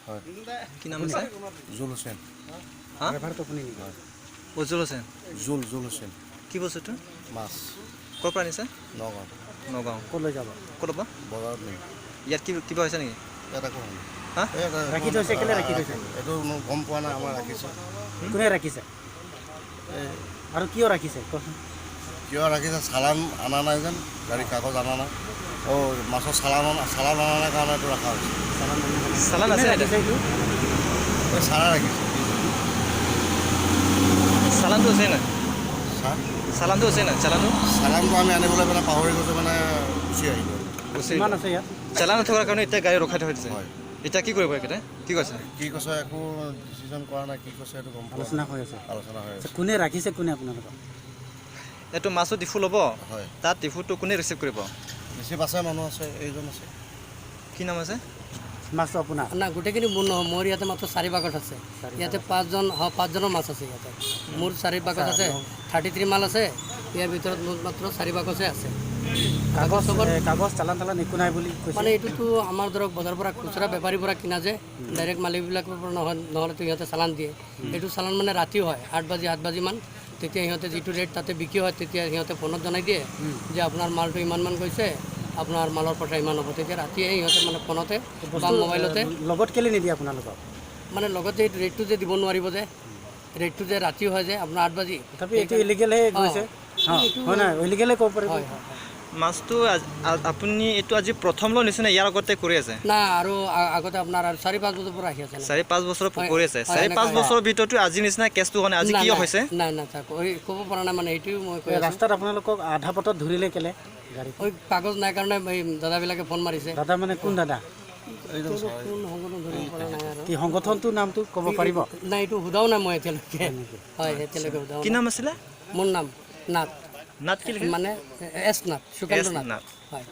হয়। কি নাম আছে? জুল হুছেইন। হা? ড্ৰাইভাৰটো আপুনি নেকি? উজ্জ্বল হোসেন। জুল, জুল হুছেইন। কি বস্তুটো? মাছ। ক'ৰ পৰা আনিছে? নগাঁও। নগাঁও। ক'লৈ যাব? ক'ত হ'ব? বজাৰত নিম। ইয়াত কি কিবা হৈছে নেকি? ইয়াত একো হোৱা নাই। হা? ইয়াত একো ৰাখি থৈছে, কেলে ৰাখি থৈছে? এইটো মই গম পোৱা নাই, আমাৰ ৰাখিছে। কোনে ৰাখিছে আৰু কিয় ৰাখিছে, কচোন। কিয় ৰাখিছে? চালান অনা নাই যেন, গাড়ী কাগজ অনা নাই। অঁ, মাছৰ চালান অনা নাই কাৰণে এইটো ৰখা হৈছে। চালান কোনে আছে? ৰাখিছে এইটো? এই চাৰা ৰাখিছে। চালানটো আছে নাই? চাৰ। চালানটো আছে নাই, চালানটো? চালানটো আমি আনিবলৈ মানে পাহৰি গৈছোঁ, মানে গুচি আহিলোঁ। গুচি কিমান আছে ইয়াত? চালান নথকাৰ কাৰণে এতিয়া গাড়ী ৰখাই থৈ দিছে। হয়। এতিয়া কি কৰিব এইকেইটাই? কি কৈছে? কি কৈছে, একো ডিচিশ্যন কৰা নাই। কি কৈছে এইটো গম পোৱা নাই। আলোচনা হৈ আছে। আলোচনা হৈ আছে। কোনে ৰাখিছে, কোনে আপোনালোকক? এইটো মাছো ডিফু ল'ব। হয়। তাত ডিফুটো কোনে ৰিচিভ কৰিব? ৰিচিভ আছে, মানুহ আছে, এইজন আছে। কি নাম আছে? মাছটো আপোনাৰ? না, গোটেইখিনি মোৰ নহয়। মোৰ ইয়াতে মাত্ৰ চাৰি বাকচ আছে। ইয়াতে পাঁচজন, হয়, পাঁচজনৰ মাছ আছে ইয়াতে। মোৰ চাৰি বাকচ আছে, 33 মাল আছে। ইয়াৰ ভিতৰত মোৰ মাত্ৰ চাৰি বাকচে আছে। কাগজ কাগজ চালান তালান একো নাই বুলি কৈছে। মানে এইটোতো আমাৰ ধৰক বজাৰৰ পৰা খুচুৰা বেপাৰীৰ পৰা কিনা যে, ডাইৰেক্ট মালিকবিলাকৰ পৰা নহয়। নহ'লেতো সিহঁতে চালান দিয়ে। এইটো চালান মানে ৰাতি হয়, 8 বাজি 8 বাজিমান। তেতিয়া সিহঁতে যিটো ৰেট তাতে বিক্ৰী হয়, তেতিয়া সিহঁতে ফোনত জনাই দিয়ে যে আপোনাৰ মালটো ইমানমান গৈছে, আপোনাৰ মালৰ পইচা ইমান হ'ব। তেতিয়া ৰাতিয়ে সিহঁতে মানে ফোনতে বা মোবাইলতে। লগত কেলে নিদিয়ে আপোনালোকক? মানে লগতে এইটো ৰেটটো যে দিব নোৱাৰিব যে, ৰেটটো যে ৰাতি হয় যে আপোনাৰ 8 বাজি। তথাপি এইটো ইলিগেলহে গৈছে, হয় নাই? ইলিগেলে ক'ব পাৰিব। হয়। মাছটো আপুনি এইটো আজি প্ৰথম লৈ নিছে নে ইয়াৰ আগতে কৰি আছে? না, আৰু আগতে আপোনাৰ আৰু 4-5 বছৰ পৰা আহি আছে। 4-5 বছৰ কৰি আছে। হয়, 4-5 এনেকুৱা। বছৰৰ ভিতৰতো আজি নিচিনা কেছটো হোৱা নাই। আজি নাই, কিয় নাই, হৈছে? নাই নাই থাক, ওই ক'ব পৰা নাই, মানে এইটোও মই কৈ আছোঁ। ৰাস্তাত আপোনালোকক আধা পথত ধৰিলে কেলে গাড়ী? ওই কাগজ নাই কাৰণে এই দাদাবিলাকে ফোন মাৰিছে। দাদা মানে কোন দাদা? কোন সংগঠন ধৰিব পৰা নাই আৰু। কি সংগঠনটোৰ নামটো ক'ব পাৰিব? নাই, এইটো সোধাও নাই মই এতিয়ালৈকে। হয়, এতিয়ালৈকে সোধাও কি নাই। নাম আছিলে? মোৰ নাম নাথ। নাথ কি লিখে? মানে এছ নাথ, সুকান্ত এছ নাথ। নাথ। হয়।